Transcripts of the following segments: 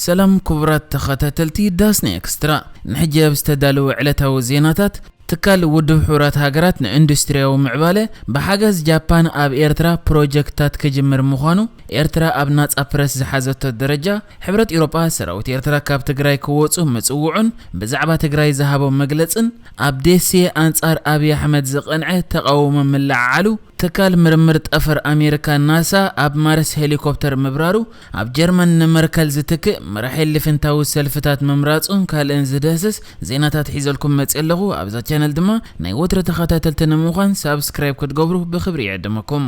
ሰላም ክቡራት ተኸታተልቲ ዳስና ኤክስትራ፣ ንሕጂ ኣብ ዝተዳለወ ዕለታዊ ዜናታት፣ ትካል ውድብ ሕቡራት ሃገራት ንኢንዱስትሪያዊ ምዕባለ ብሓገዝ ጃፓን ኣብ ኤርትራ ፕሮጀክትታት ክጅምር ምዃኑ፣ ኤርትራ ኣብ ናጻ ፕረስ ዝሓዘቶ ደረጃ፣ ሕብረት ኤውሮጳ ሰራዊት ኤርትራ ካብ ትግራይ ክወጹ ምጽውዑን ብዛዕባ ትግራይ ዝሃቦ መግለጽን፣ ኣብ ደሴ ኣንጻር ኣብይ ኣሕመድ ዝቐንዐ ተቓውሞ ምልዕዓሉ፣ ትካል ምርምር ጠፈር ኣሜሪካ ናሳ ኣብ ማርስ ሄሊኮፕተር ምብራሩ፣ ኣብ ጀርመን ንመርከል ዝትክእ መራሒ ልፍንታዊ ሰልፍታት ምምራጹን ካልእን ዝድህስስ ዜናታት ሒዘልኩም መጽእ ኣለኹ። ኣብዛ ቻነል ድማ ናይ ወትሪ ተኸታተልቲ ንምዃን ሳብስክራይብ ክትገብሩ ብኽብሪ ይዕድመኩም።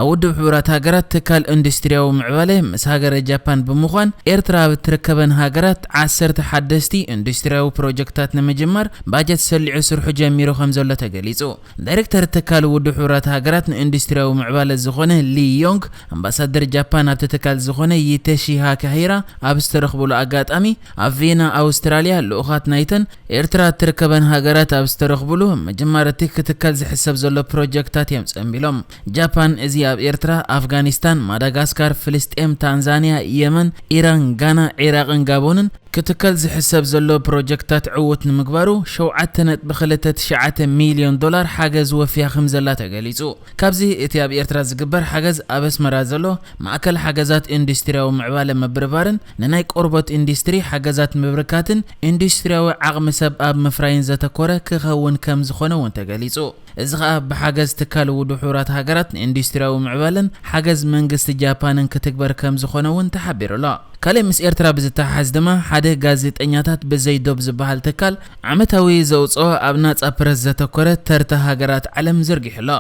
ኣብ ውድብ ሕቡራት ሃገራት ትካል ኢንዱስትሪያዊ ምዕባለ ምስ ሃገረ ጃፓን ብምዃን ኤርትራ ኣብ እትርከበን ሃገራት ዓሰርተ ሓደስቲ ኢንዱስትሪያዊ ፕሮጀክታት ንምጅማር ባጀት ሰሊዑ ስርሑ ጀሚሩ ከም ዘሎ ተገሊጹ። ዳይሬክተር ትካል ውድብ ሕቡራት ሃገራት ንኢንዱስትሪያዊ ምዕባለ ዝኾነ ሊ ዮንግ፣ ኣምባሳደር ጃፓን ኣብቲ ትካል ዝኾነ ይተሺ ሃካሂራ ኣብ ዝተረኽቡሉ ኣጋጣሚ፣ ኣብ ቪየና ኣውስትራልያ ልኡኻት ናይተን ኤርትራ እትርከበን ሃገራት ኣብ ዝተረኽቡሉ ምጅማር እቲ ክትካል ዝሕሰብ ዘሎ ፕሮጀክታት እዮም ጸንቢሎም። ጃፓን እዚ ኣብ ኤርትራ፣ ኣፍጋኒስታን፣ ማዳጋስካር፣ ፍልስጤም፣ ታንዛንያ፣ የመን፣ ኢራን፣ ጋና፣ ዒራቕን ጋቦንን ክትከል ዝሕሰብ ዘሎ ፕሮጀክታት ዕዉት ንምግባሩ ሸውዓተ ነጥቢ ክልተ ትሽዓተ ሚልዮን ዶላር ሓገዝ ወፊያ ከም ዘላ ተገሊጹ። ካብዚ እቲ ኣብ ኤርትራ ዝግበር ሓገዝ ኣብ ኣስመራ ዘሎ ማእከል ሓገዛት ኢንዱስትሪያዊ ምዕባለ ምብርባርን ንናይ ቆርበት ኢንዱስትሪ ሓገዛት ምብርካትን ኢንዱስትሪያዊ ዓቕሚ ሰብ ኣብ ምፍራይን ዘተኮረ ክኸውን ከም ዝኾነ እውን ተገሊጹ። እዚ ኸኣ ብሓገዝ ትካል ውድብ ሕቡራት ሃገራት ንኢንዱስትሪያዊ ምዕባለን ሓገዝ መንግስቲ ጃፓንን ክትግበር ከም ዝኾነ እውን ተሓቢሩ ኣሎ። ካልእ ምስ ኤርትራ ብዝተሓሓዝ ድማ ሓደ ጋዜጠኛታት ብዘይ ዶብ ዝበሃል ትካል ዓመታዊ ዘውፅኦ ኣብ ናጻ ፕረስ ዘተኮረ ተርታ ሃገራት ዓለም ዘርጊሑ ኣሎ።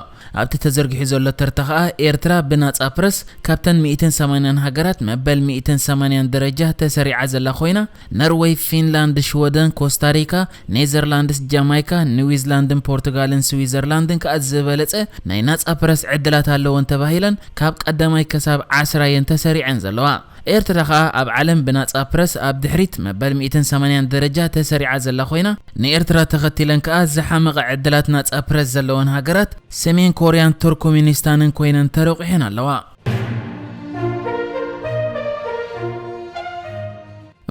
ኣብቲ ተዘርጊሑ ዘሎ ተርታ ኸኣ ኤርትራ ብናጻ ፕረስ ካብተን ሚእትን ሰማንያን ሃገራት መበል ሚእትን ሰማንያን ደረጃ ተሰሪዓ ዘላ ኮይና፣ ኖርወይ፣ ፊንላንድ፣ ሽወደን፣ ኮስታሪካ፣ ኔዘርላንድስ፣ ጃማይካ፣ ኒውዚላንድን ፖርቱጋልን ስዊዘርላንድን ከኣ ዝበለጸ ናይ ናጻ ፕረስ ዕድላት ኣለወን ተባሂለን ካብ ቀዳማይ ክሳብ ዓስራ እየን ተሰሪዐን ዘለዋ። ኤርትራ ከኣ ኣብ ዓለም ብናጻ ፕረስ ኣብ ድሕሪት መበል ሚእትን ሰማንያን ደረጃ ተሰሪዓ ዘላ ኮይና፣ ንኤርትራ ተኸቲለን ከኣ ዝሓመቐ ዕድላት ናጻ ፕረስ ዘለወን ሃገራት ሰሜን ኮርያን ቱርክሚኒስታንን ኮይነን ተረቑሐን ኣለዋ።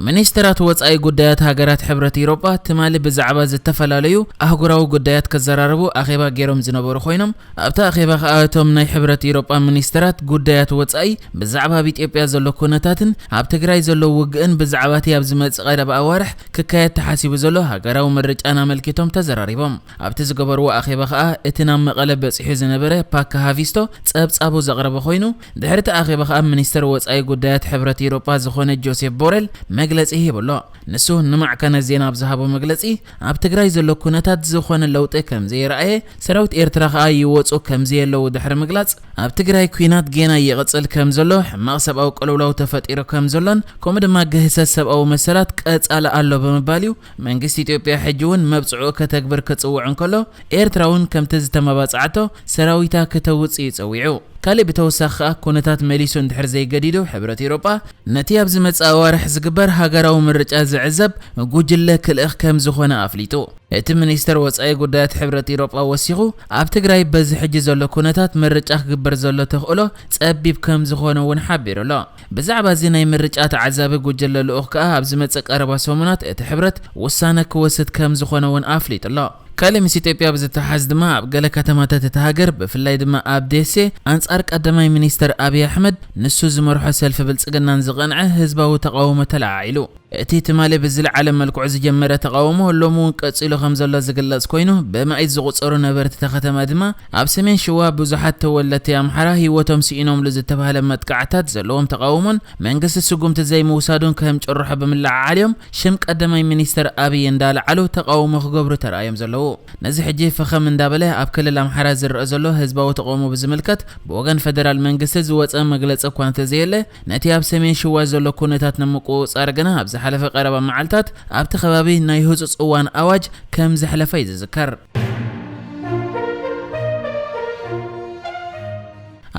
ሚኒስትራት ወጻኢ ጉዳያት ሃገራት ሕብረት ኢሮጳ ትማሊ ብዛዕባ ዝተፈላለዩ ኣህጉራዊ ጉዳያት ክዘራረቡ ኣኼባ ገይሮም ዝነበሩ ኮይኖም፣ ኣብቲ ኣኼባ ከኣ እቶም ናይ ሕብረት ኢሮጳ ሚኒስትራት ጉዳያት ወጻኢ ብዛዕባ ኣብ ኢትዮጵያ ዘሎ ኩነታትን ኣብ ትግራይ ዘሎ ውግእን ብዛዕባ እቲ ኣብ ዝመጽእ ቀረባ ኣዋርሕ ክካየድ ተሓሲቡ ዘሎ ሃገራዊ ምርጫን ኣመልኪቶም ተዘራሪቦም። ኣብቲ ዝገበርዎ ኣኼባ ከኣ እቲ ናብ መቐለ በጺሑ ዝነበረ ፓካ ሃቪስቶ ጸብጻቡ ዘቕረበ ኮይኑ፣ ድሕሪ እቲ ኣኼባ ከኣ ሚኒስተር ወጻኢ ጉዳያት ሕብረት ኢሮጳ ዝኾነ ጆሴፍ ቦሬል መግለጺ ሂቡ ኣሎ። ንሱ ንማዕከነ ዜና ኣብ ዝሃቦ መግለጺ፣ ኣብ ትግራይ ዘሎ ኩነታት ዝኾነ ለውጢ ከም ዘይረኣየ፣ ሰራዊት ኤርትራ ከኣ ይወጹ ከም ዘየለዉ ድሕሪ ምግላጽ፣ ኣብ ትግራይ ኲናት ጌና ይቕጽል ከም ዘሎ፣ ሕማቕ ሰብኣዊ ቅልውላው ተፈጢሩ ከም ዘሎን ከምኡ ድማ ግህሰት ሰብኣዊ መሰላት ቀጻሊ ኣሎ ብምባል እዩ መንግስቲ ኢትዮጵያ ሕጂ እውን መብጽዑ ከተግብር ክጽውዕ እንከሎ፣ ኤርትራ እውን ከምቲ ዝተመባጽዓቶ ሰራዊታ ክተውጽእ እዩ ጸዊዑ። ካልእ ብተወሳኺ ከኣ ኩነታት መሊሱ እንድሕር ዘይገዲዱ፣ ሕብረት ኤውሮጳ ነቲ ኣብ ዝመጽእ ኣዋርሕ ዝግበር ሃገራዊ ምርጫ ዝዕዘብ ጉጅለ ክልእኽ ከም ዝኾነ ኣፍሊጡ። እቲ ሚኒስተር ወጻኢ ጉዳያት ሕብረት ኤውሮጳ ወሲኹ፣ ኣብ ትግራይ በዚ ሕጂ ዘሎ ኩነታት ምርጫ ክግበር ዘሎ ተኽእሎ ጸቢብ ከም ዝኾነ እውን ሓቢሩ ኣሎ። ብዛዕባ እዚ ናይ ምርጫ ተዓዛቢ ጉጅለ ልኡኽ ከኣ ኣብ ዝመጽእ ቀረባ ሰሙናት እቲ ሕብረት ውሳነ ክወስድ ከም ዝኾነ እውን ኣፍሊጡ ኣሎ። ካልእ ምስ ኢትዮጵያ ብዝተሓዝ ድማ ኣብ ገለ ከተማታት እታ ሃገር ብፍላይ ድማ ኣብ ደሴ ኣንጻር ቀዳማይ ሚኒስተር ኣብይ ኣሕመድ ንሱ ዝመርሖ ሰልፊ ብልጽግናን ዝቐንዐ ህዝባዊ ተቓውሞ ተለዓዒሉ። እቲ ትማሊ ብዝለዓለ መልክዑ ዝጀመረ ተቓውሞ ሎሚ እውን ቀጺሉ ከም ዘሎ ዝግለጽ ኮይኑ፣ ብመኣይት ዝቑጸሩ ነበርቲ እታ ከተማ ድማ ኣብ ሰሜን ሽዋ ብዙሓት ተወለድቲ ኣምሓራ ህይወቶም ስኢኖምሉ ዝተባህለ መጥቃዕታት ዘለዎም ተቓውሞን መንግስቲ ስጉምቲ ዘይምውሳዱን ከም ጭርሖ ብምልዓዓል እዮም ሽም ቀዳማይ ሚኒስተር ኣብይ እንዳለዓሉ ተቓውሞ ክገብሩ ተራእዮም ዘለዉ። ነዚ ሕጂ ፈኸም እንዳበለ ኣብ ክልል ኣምሓራ ዝረአ ዘሎ ህዝባዊ ተቓውሞ ብዝምልከት ብወገን ፈደራል መንግስቲ ዝወጸ መግለጺ እኳ እንተዘየለ፣ ነቲ ኣብ ሰሜን ሽዋ ዘሎ ኩነታት ንምቁጽጻር ግና ኣብ ዝሓለፈ ቀረባ መዓልታት ኣብቲ ከባቢ ናይ ህጹጽ እዋን ኣዋጅ ከም ዘሕለፈ እዩ ዝዝከር።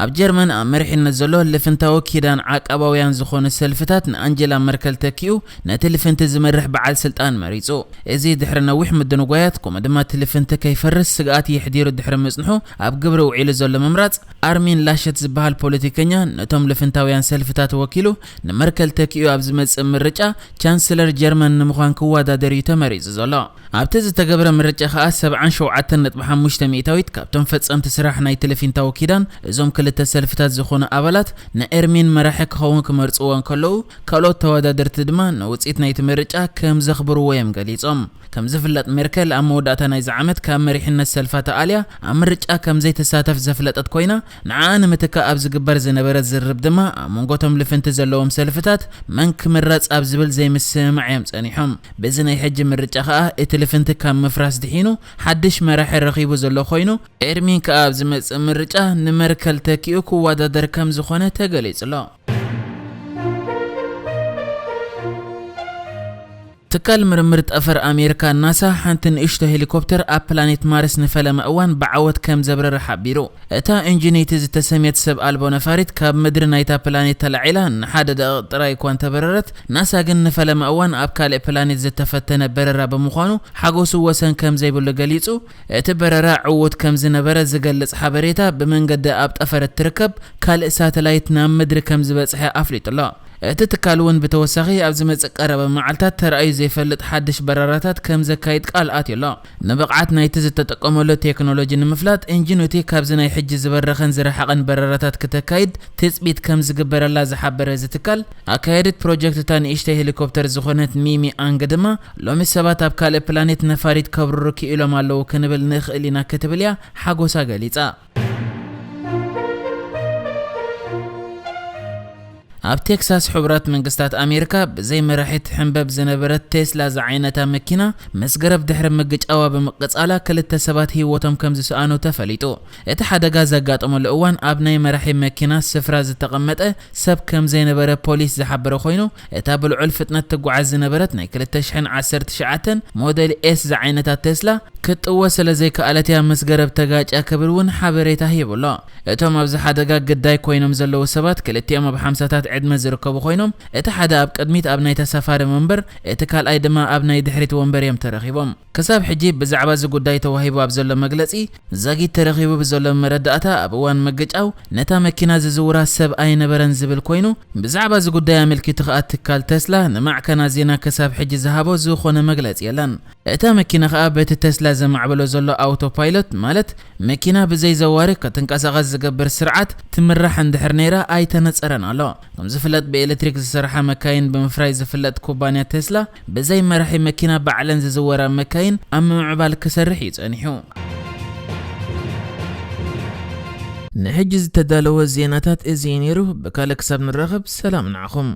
ኣብ ጀርመን ኣብ መሪሕነት ዘሎ ልፍንታዊ ኪዳን ዓቃባውያን ዝኾኑ ሰልፍታት ንኣንጀላ መርከል ተኪኡ ነቲ ልፍንቲ ዝመርሕ በዓል ስልጣን መሪጹ። እዚ ድሕሪ ነዊሕ ምድንጓያት፣ ከምኡ ድማ እቲ ልፍንቲ ከይፈርስ ስግኣት የሕዲሩ ድሕሪ ምጽንሑ ኣብ ግብሪ ውዒሉ ዘሎ ምምራጽ፣ ኣርሚን ላሸት ዝበሃል ፖለቲከኛ ነቶም ልፍንታውያን ሰልፍታት ወኪሉ ንመርከል ተኪኡ ኣብ ዝመጽእ ምርጫ ቻንስለር ጀርመን ንምዃን ክወዳደር እዩ ተመሪጹ ዘሎ። ኣብቲ ዝተገብረ ምርጫ ከኣ ሰብዓን ሸውዓተን ነጥቢ ሓሙሽተ ሚእታዊት ካብቶም ፈጸምቲ ስራሕ ናይቲ ልፍንታዊ ኪዳን እዞም ክልተ ሰልፍታት ዝኾኑ ኣባላት ንኤርሚን መራሒ ክኸውን ክመርጽዎ እንከለዉ፣ ካልኦት ተወዳደርቲ ድማ ንውጽኢት ናይቲ ምርጫ ከም ዘኽብርዎ እዮም ገሊጾም። ከም ዝፍለጥ፣ ሜርከል ኣብ መወዳእታ ናይዚ ዓመት ካብ መሪሕነት ሰልፋ ተኣልያ ኣብ ምርጫ ከም ዘይትሳተፍ ዘፍለጠት ኮይና፣ ንዓኣ ንምትካእ ኣብ ዝግበር ዝነበረ ዝርርብ ድማ ኣብ መንጎ እቶም ልፍንቲ ዘለዎም ሰልፍታት መን ክምረጽ ኣብ ዝብል ዘይምስምማዕ እዮም ጸኒሖም። በዚ ናይ ሕጂ ምርጫ ከኣ እቲ ልፍንቲ ካብ ምፍራስ ድሒኑ ሓድሽ መራሒ ረኺቡ ዘሎ ኮይኑ፣ ኤርሚን ከኣ ኣብ ዝመጽእ ምርጫ ንመርከል ተኪኡ ክወዳደር ከም ዝኾነ ተገሊጹ ኣሎ። ትካል ምርምር ጠፈር ኣሜሪካ ናሳ ሓንቲ ንእሽቶ ሄሊኮፕተር ኣብ ፕላኔት ማርስ ንፈለማ እዋን ብዓወት ከም ዘብረረ ሓቢሩ። እታ ኢንጂኒቲ ዝተሰምየት ሰብ ኣልቦ ነፋሪት ካብ ምድሪ ናይታ ፕላኔት ተላዒላ ንሓደ ደቂቕ ጥራይ እኳ እንተበረረት፣ ናሳ ግን ንፈለማ እዋን ኣብ ካልእ ፕላኔት ዝተፈተነ በረራ ብምዃኑ ሓጎሱ ወሰን ከም ዘይብሉ ገሊጹ። እቲ በረራ ዕዉት ከም ዝነበረ ዝገልጽ ሓበሬታ ብመንገዲ ኣብ ጠፈር እትርከብ ካልእ ሳተላይት ናብ ምድሪ ከም ዝበጽሐ ኣፍሊጡ ኣሎ። እቲ ትካል እውን ብተወሳኺ ኣብ ዝመጽእ ቀረባ መዓልታት ተራእዩ ዘይፈልጥ ሓድሽ በረራታት ከም ዘካይድ ቃል ኣትዩ ኣሎ። ንብቕዓት ናይቲ ዝተጠቀመሉ ቴክኖሎጂ ንምፍላጥ፣ ኢንጂኒቲ ካብዚ ናይ ሕጂ ዝበረኸን ዝረሓቐን በረራታት ክተካይድ ትጽቢት ከም ዝግበረላ ዝሓበረ እዚ ትካል፣ ኣካየዲት ፕሮጀክት እታ ንእሽተይ ሄሊኮፕተር ዝኾነት ሚሚ ኣንግ ድማ፣ ሎሚ ሰባት ኣብ ካልእ ፕላኔት ነፋሪት ከብርሩ ክኢሎም ኣለዉ ክንብል ንኽእል ኢና ክትብል እያ ሓጎሳ ገሊጻ። ኣብ ቴክሳስ ሕቡራት መንግስታት ኣሜሪካ ብዘይ መራሒ ትሕንበብ ዝነበረት ቴስላ ዝዓይነታ መኪና ምስ ገረብ ድሕሪ ምግጫዋ ብምቅጻላ ክልተ ሰባት ህይወቶም ከም ዝሰኣኑ ተፈሊጡ። እቲ ሓደጋ ዘጋጠመሉ እዋን ኣብ ናይ መራሒ መኪና ስፍራ ዝተቐመጠ ሰብ ከም ዘይነበረ ፖሊስ ዝሓበረ ኮይኑ፣ እታ ብልዑል ፍጥነት ትጓዓዝ ዝነበረት ናይ ክልተ ሽሕን ዓሰርተ ትሽዓተን ሞዴል ኤስ ዝዓይነታ ቴስላ ክትጥወ ስለ ዘይከኣለት እያ ምስ ገረብ ተጋጭያ ክብል እውን ሓበሬታ ሂቡ ኣሎ። እቶም ኣብዚ ሓደጋ ግዳይ ኮይኖም ዘለዉ ሰባት ክልቲኦም ኣብ ሓምሳታት ዕድመ ዝርከቡ ኮይኖም፣ እቲ ሓደ ኣብ ቅድሚት ኣብ ናይ ተሳፋሪ ወንበር፣ እቲ ካልኣይ ድማ ኣብ ናይ ድሕሪት ወንበር እዮም ተረኺቦም። ክሳብ ሕጂ ብዛዕባ እዚ ጉዳይ ተዋሂቡ ኣብ ዘሎ መግለጺ፣ ዘጊት ተረኺቡ ብዘሎ መረዳእታ ኣብ እዋን ምግጫው ነታ መኪና ዝዝውራ ሰብ ኣይነበረን ዝብል ኮይኑ፣ ብዛዕባ እዚ ጉዳይ ኣመልኪቱ ከኣ ትካል ተስላ ንማዕከናት ዜና ክሳብ ሕጂ ዝሃቦ ዝኾነ መግለጺ የለን። እታ መኪና ከኣ በቲ ተስላ ዘማዕበሎ ዘሎ ኣውቶ ፓይሎት፣ ማለት መኪና ብዘይ ዘዋሪ ክትንቀሳቐስ ዝገብር ስርዓት ትምራሕ እንድሕር ነይራ ኣይተነጸረን ኣሎ። ከም ዝፍለጥ ብኤሌክትሪክ ዝሰርሓ መካይን ብምፍራይ ዝፍለጥ ኩባንያ ቴስላ ብዘይ መራሒ መኪና ባዕለን ዝዝወራ መካይን ኣብ ምምዕባል ክሰርሕ እዩ ጸኒሑ። ንሕጂ ዝተዳለወ ዜናታት እዚ እዩ ነይሩ። ብካልእ ክሳብ ንራኸብ ሰላም ንዓኹም።